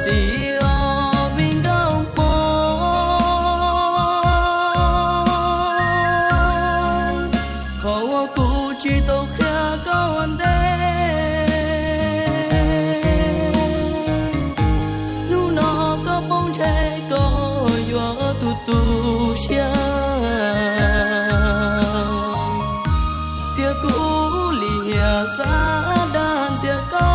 Txiv os, me nkauj hmoob, qhov uas kuv tsis tau qhia koj ua ntej, hnub no koj poob ntshe koj yuav tu tu siab, tias kuv lim hiam xav dag ntxias koj.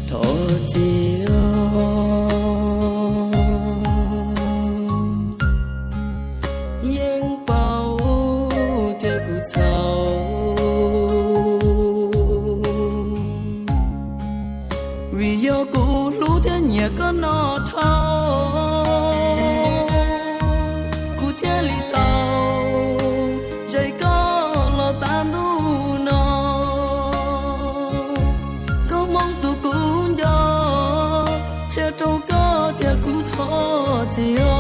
Thov txim os, yeej paub tias kuv txhaum, vim yog kuv hlub thiab nyiam koj no dhau, kuv thiaj li tau zais koj los tas ntuj no. Nkauj hmoob tus kuv nco, qhia rau koj tias kuv thov txim os.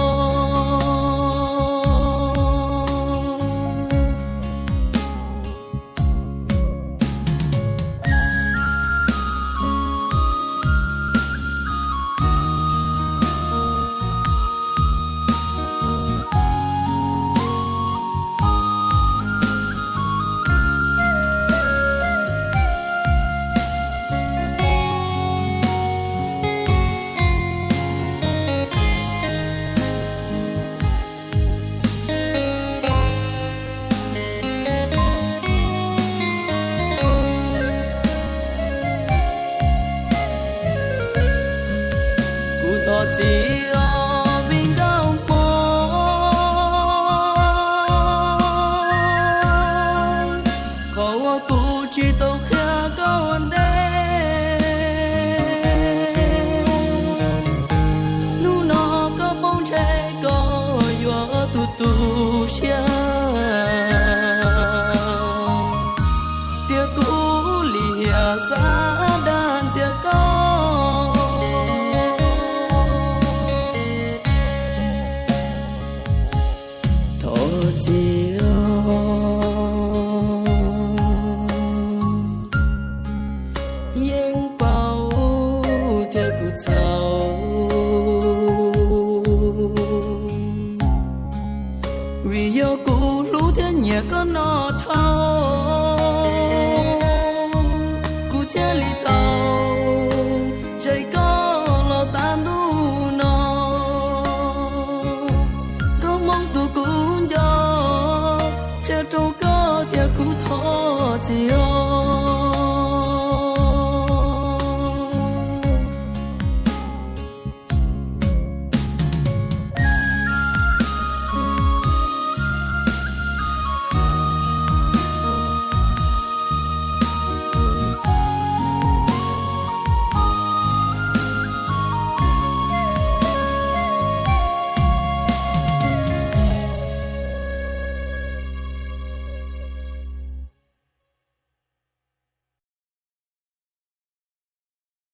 Kuv thov txim os, me nkauj hmoob, qhov uas kuv tsis tau qhia koj ua ntej, hnub no koj poob ntshe koj yuav tu tu siab, tias kuv lim hiam xav dag ntxias koj. Thov txim os, yeej paub tias kuv txhaum, vim yog kuv hlub thiab nyiam koj no dhau, kuv thiaj li tau zais koj los tas ntuj no. Nkauj hmoob tus kuv nco, qhia rau koj tias kuv thov txim os.